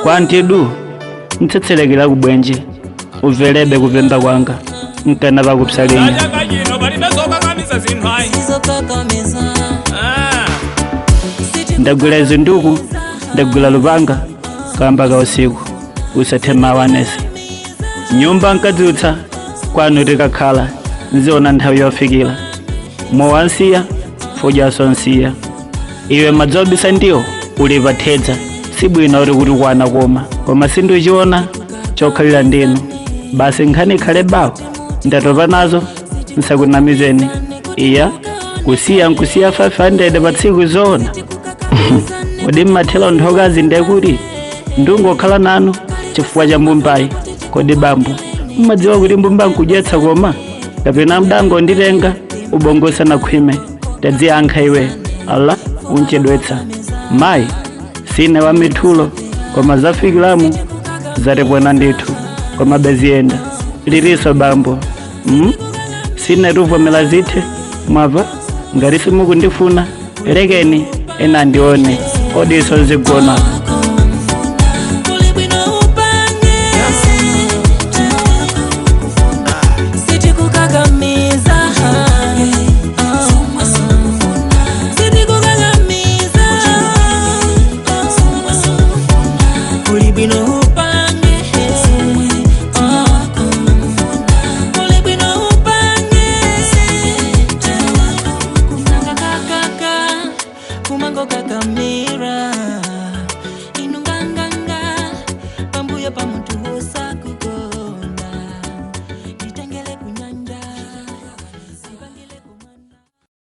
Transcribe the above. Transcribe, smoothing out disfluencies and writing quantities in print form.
Kwa ntidu mtsetselekera kubwenje, ubvelebe kupemba kwanga mkana pakupsalenya. Chaka chino palibe zokakamiza zinthu ayi. Ah. Ndagwira zinduku, ndagwira lupanga kamba ka usiku usathe mawu anese. Nyumba nkadzutsa kwanu tikakhala nziona nthawi yofikira mowa nsiya fodyaso nsiya. Iwe madzobisa ndiwo uli pathedza, sibwino uri kuti kwana koma sindichiona chokhalira ndinu basi. Nkhani ikhale bawo, ndatopa nazo, nsakunamizeni. Iya, kusiya nkusiya 500 pa tsiku, zoona? Kodi mmathela nthokazi ndekuti ndungokhala nanu chifukwa cha mbumbayi? Kodi bambo mmadziwa kuti mbumba nkudyetsa, koma kapena mdango nditenga ubongo usanakhwime? Tadziyankha iwe, ala unchedwetsa. Mayi, sine wa mithulo, koma zafikilamu zatipona ndithu, koma beziyenda liliso bambo, Sine tuvomera zithe mwava. Ngati simukundifuna, lekeni ena ndione odiso zigona. Kuli bwino upange, sitikukakamiza, sitikukakamiza. Kuli bwino upange, kuli bwino upange. Kakakaka, kumango kakamiza.